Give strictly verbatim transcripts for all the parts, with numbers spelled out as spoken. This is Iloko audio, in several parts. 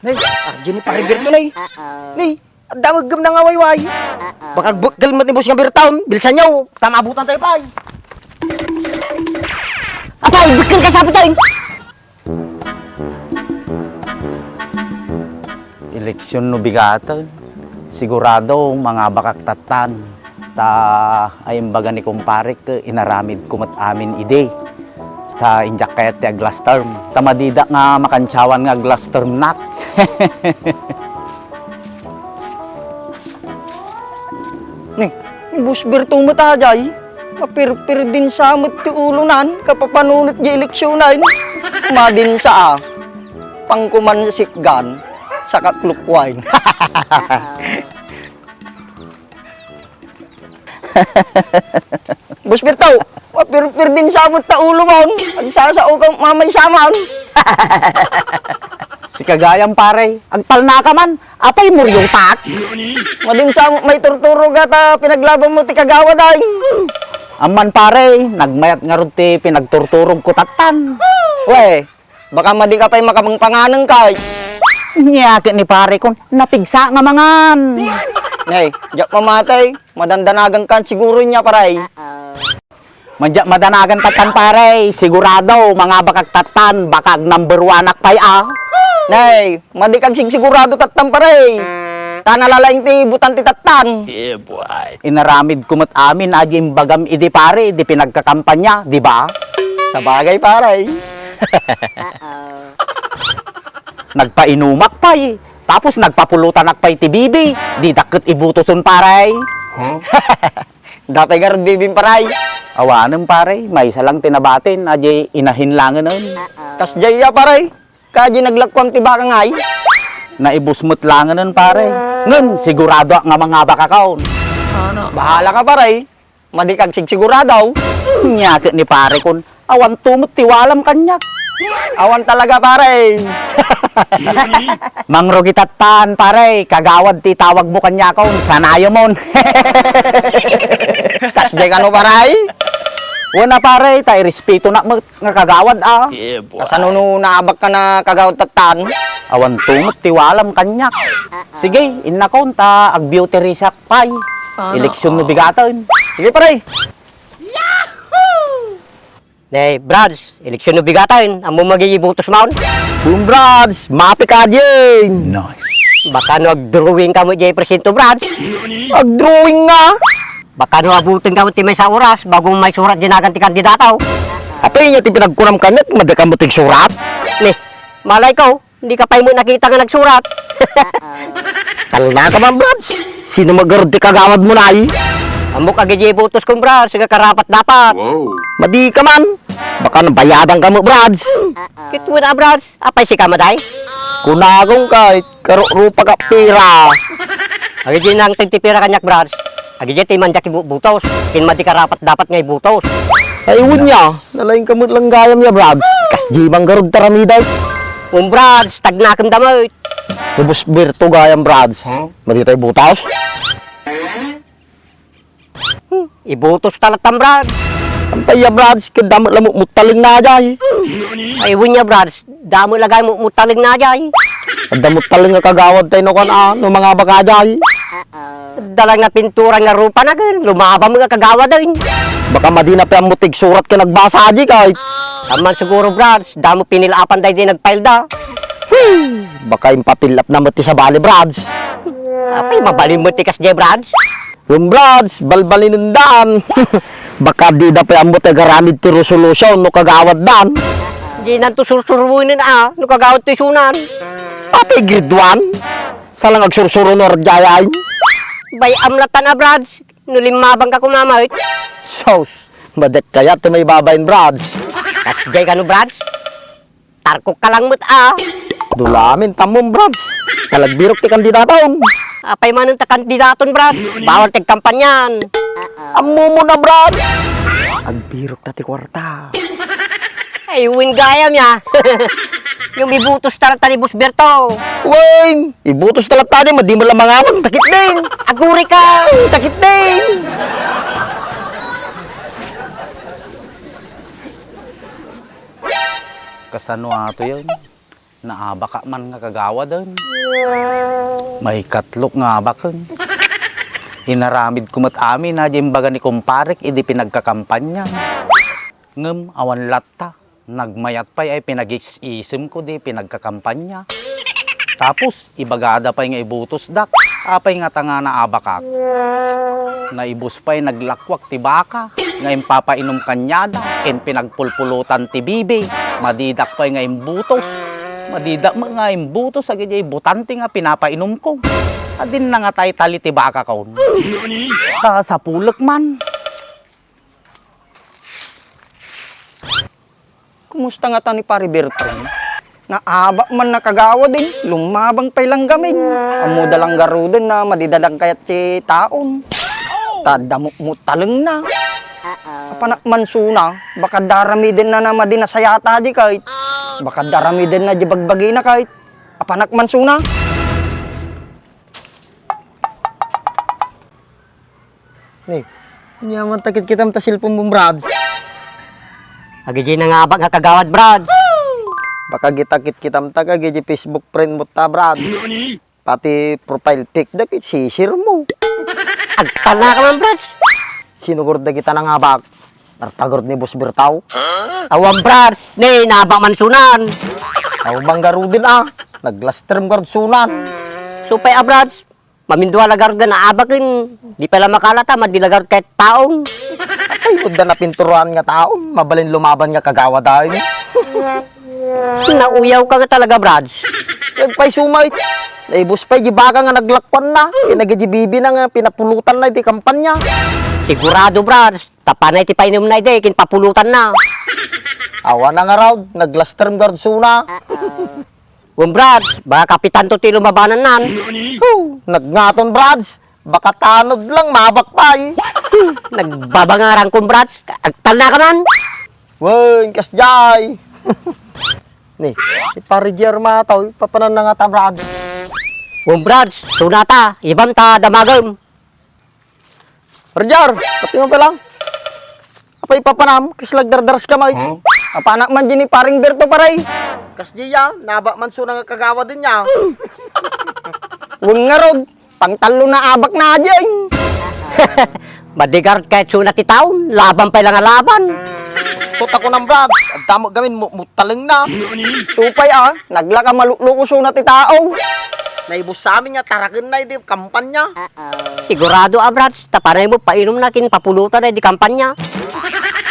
Nay, arjay ni Pare Berto, nay. Nay, adda met gem nga wayway. Baka agbekkel met ni Boss nga Bertaon, bilisanyo, ta maabutantayo pay. Apay, bekkel ka sa putay. Eleksyon no bigaten, sigurado mangabakak tattan. Ta, ay imbaga ni kumparek, inaramidko met amin idi. Ta, indiak kayat ti ag-last term. Ta, madidak nga makantiawan nga ag-last term nak. Ni, ni Boss Berto met ajay. Mapirpirdinsa met ti ulonan, kapapanunot di eleksionan. Madinsa a. Pangkuman sikgan, saka clockwise. Boss Berto, mapirpirdinsa met ta ulo mon. Agsasao ka mamaysa man. Sika gayam, pare, agtalna ka man. Apay, muriotak? Madinsa met maiturturo ka ta pinaglabanmo ti kagawad, ay. Amman, pare, nagmayat ngarud ti pinagturturogko tattan. We, baka madi ka pay makapangpanganeng kay. Nia ket ni pare kon napigsa nga mangan. Nay, diak mamatay, madandanagan kan siguro nia, pare. Madi-, madanagan tattan, pare, sigurado, mangabakak tattan, baka ag-number one-ak pay a. Nay, madi ka agsigsigurado tattan, pare. Ta nalalaing ti butan ti tattan. Inaramidko met amin a di imbagam idi, pare, di pinagkakampanya, di ba? Sabagay, pare. Nagpainumak pay, tapos nagpapulutanak pay ti bibi, didak ket ibutosen, pare. Dapay ngarud bibim, pare. Awanen, pare, maysa lang ti nabatin, a di inahin langen. Kasdiay a, pare. Kadi naglakuam ti baka ngay. Naibus met langen, pare. Ngen, siguradoak nga mangabakakon. Bahala ka, pare. Madi ka agsigsigurado. Nia ket ni pare kon awan tumot ti walam kaniak. Awan talaga, pare. Mangrugi tattan, pare. Kagawad ti tawagmo kaniakon. Sanayomon. Kasdiay kano, pare? Wen a, pare, ta irespetonak met nga kagawad a. Kasano no naabak ka na kagawad tattan? Awan tumot ti walam kaniak. Sige, innakon ta ag-beauty research pay. Eleksyon no bigaten. Sige, pare. Ne, Brads, eleksyon no bigaten, ammom nga ibutos man? Boom, Brads, mapi ka diay. Baka no ag-drawing ka met diay presinto, Brads? Ag-drawing nga? Baka no abuton ka met ti maysa oras bago maisurat diay nagan ti kandidato. Apay nia ti pinagkunam kaniak, madi ka met agsurat? Ne, malay ko, di ka pay met nakita nga nagsurat. Talna ka man, Brads. Sino met ngarud ti kagawadmo, nay? Ammok a diay ibutoskon, Brads, nga karapat-dapat. Madi ka man. Baka nabayadan ka met, Brads. Ket wen a, Brads. Apay sika met ay? Kunakon kay, karukrupak a pira. Agidiay nangted ti pira kaniak, Brads. Agidiay ti mandiak ibubutos. Ken madi karapat-dapat nga ibutos. Ay, wen nia, nalaing ka met lang gayam ya, Brads. Kasdiay man ngarud ti aramidek. Um, Brads, tagnakem da met. Ubos birto gayam, Brads. Madi tay butos? Hmm, ibutos ta latta, Brad. Apay ya, Brads, ket damo la muttaleng na jay. Ay, wen ya, Brads, damo la gay muttaleng na jay. Adda muttaleng nga kagawad tay no kan a, no mangabak a jay. Adda lang napintura nga rupa na ken, lumaba met nga kagawad ay. Baka madi na pay ammo ti agsurat ken agbasa a jay kay. Amman siguro, Brads, damo pinilapan daydi nagfile da. Hmm, baka impapilap na met ti sabali, Brads. Apay, mabalin met ti kasjay, Brads? Wen, Brads, balbalinendan. Baka dida pay ammo ti agaramid ti resolution no kagawaddan. Dinanto sursuronen a, no kagawad ti isunan. Apay grade one? Sa lang agsursuro no arjayay? Bay-am latta a, Brads, no limmabang ka kumamayt. Sus, madekkayat ti maibabain, Brads. Kasjay kano, Brads? Tarkok ka lang met a. Dulamin tammom, Brads. Talagbirok ti kandidaton. Apay manen ta kandidaton, Brads? Bawal ti agkampanyan. Ammomon a, Brads. Agbirok ta ti kuarta. Ay, wen gayam ya. Ngem ibutos ta latta ni Boss Berto. Wen, ibutos ta latta di, madi met la mangamang, takit din. Aguri ka. Takit din. Kasano ato yan? Naabakak man nga kagawaden. Maikatlok nga abaken. Inaramidko met amin a di imbaga ni kumparek idi pinagkakampanya. Ngem awan latta, nagmayat pay ay pinagis-isemko di pinagkakampanya. Tapos, ibagada pay nga ibutosdak. Apay ngata nga naabakak? Naibus pay naglakwak ti baka nga impapainom kaniada ken pinagpulpulutan ti bibi. Madidak pay nga imbutos. Madidak met nga imbutos agidiay butante nga pinapainomko. Adinna nga taytali ti bakakon. Ta sapulek man. Kumusta ngata ni Pare Bertrand? Naabak man nakagawaden, lumabang pay lang gamin. Ammoda lang garuden na madida lang kayat ti taon. Ta adda muttalengna. Apanak man suna, baka daramidenna na madi nasayata di kayat. Baka daramidenna di bagbagina kayat. Apanak man suna. Ni, ania man ta kitkitam ta cellphone mo, Brad? Agidiay nangabak nga kagawad, Brad. Baka kita kitkitam ta, agidiay Facebook friend mo ta, Brad. Pati profile pic da ket sisir mo. Agtalna ka man, Brad. Sino garud dagita nangabak? Narta garud ni Boss Bertaw? Awan, Brad. Ni, naabak man sunan. Aw, manggaruden, ah. Naglastrem garud sunan. Supay, ah, Brad. Mamindua la garud nga naabaken, di pay la makalata, madi la garud ket taon. Apay, adda napinturoan nga taon, mabalin lumaban nga kagawad ay. Nauyaw ka nga talaga, Brad. Agpayso met. Naibus pay di baka nga naglakuanna. Ken agidiay bibina nga pinapulutanna iti kampanya. Sigurado, Brad. Tapanay ti painomna idi, ken papulutanna. Awan na ngarud, naglastrem garud suna. Wen, Brad, baka kapitanto ti lumabanannan. Huh, nagngaton, Brads. Baka tanod lang, maabak pay. Nagbabangarankon, Brads. Agtalna ka man. Wen, kasdiay. Ni, iparigiar mataw, ipapananna ngata, Brads. Wen, Brads, sunata, ibam ta damagem. Roger, pati mo pa lang. Apay ipapanam, kas lagdardaras ka, may. Huh? Apanak man di ni Paring Berto, pare. Kasdiay, naabak man suna nga kagawaden niya. Wen ngarud, pangtallo na abak na diay. Madi garud ket suna ti taon, laban pay lang a laban. Tuta ko nang Brad, agdamag gamin mu-, muttaleng na. Supay a, naglaka malukluko suna ti tao. Naibus amin nga taraken na idi kampanya. Sigurado a, Brad, ta panay mo painom na kin papulutan na idi kampanya.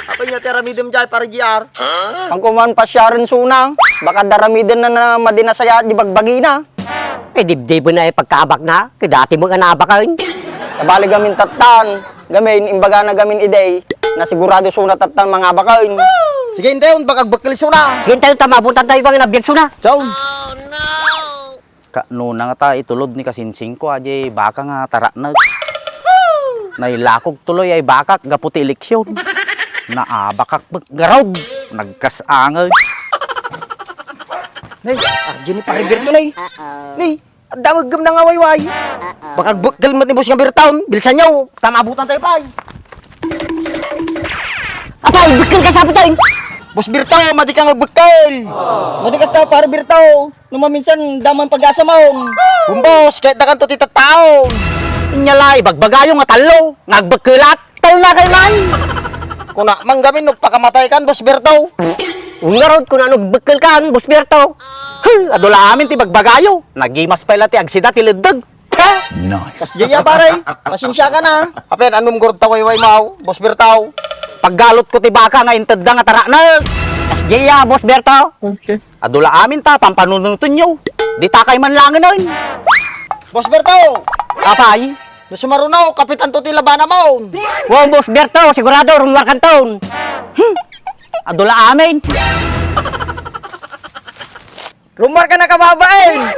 Apay nga ti aramidem diay, Pare G R? Ang kuman pasyaren suna, baka daramiden na na madinasaya di bagbagina. Eh, dibdiben na eh pagkaabak na, kay dati mo nga naabakan. Sabali gamin tattan, gamin, imbagana gamin iday, na sigurado suna tattan mangabakan. Sige, intayon, baka agbekkel suna. Sige, intayon, ta mabutan tayo bang nabiag suna. Ciao. Kanuna nga ta itulod ni kasinsingko, a diay baka nga taraknek. Nailakog tuloy ay bakak gapu ti eleksyon. Naabakak met ngarud. Nagkas-angay. Nay, argi ni Pare Berto, nay. Nay, adda met gem nga wayway. Baka agbekkel met ni Boss nga Bertaw, bilisan yo. Ta maabutan tayo pay. Apay, bekkel ka sa putay. Boss Bertaw, madi ka nga agbekkel. Madi kasta, Pare Bertaw. No maminsan, daman pag-asa maon. Wen, Boss, ket dakanto ti tattaon. Nya la, ibagbagayo nga tallo, nga agbekkelak. Talna kay man. Kuna, manggamin no pakamatay kan, Boss Berto. Wen ngarud, kuna no bekkel kan, Boss Berto. Huh, adu la amin ti bagbagayo. Nagimas pay la ti agsida ti leddeg. Nice. Kasdiay a, pare. Pasensia ka na. Apen, annom garud ta wayway maw, Boss Bertaw? Paggalot ko ti baka nga intedda nga taraknek. Kasdiay a, Boss Bertaw. Okay. Adu la amin ta, pampanunutenyo. Di ta kay man langenan. Boss Bertaw! Apay? No sumaruno, kapitanto ti labana maon. Wow, Boss Bertaw, sigurado, rummuar kanton. Hmm. Adu la amin. Rummuar ka na kababain!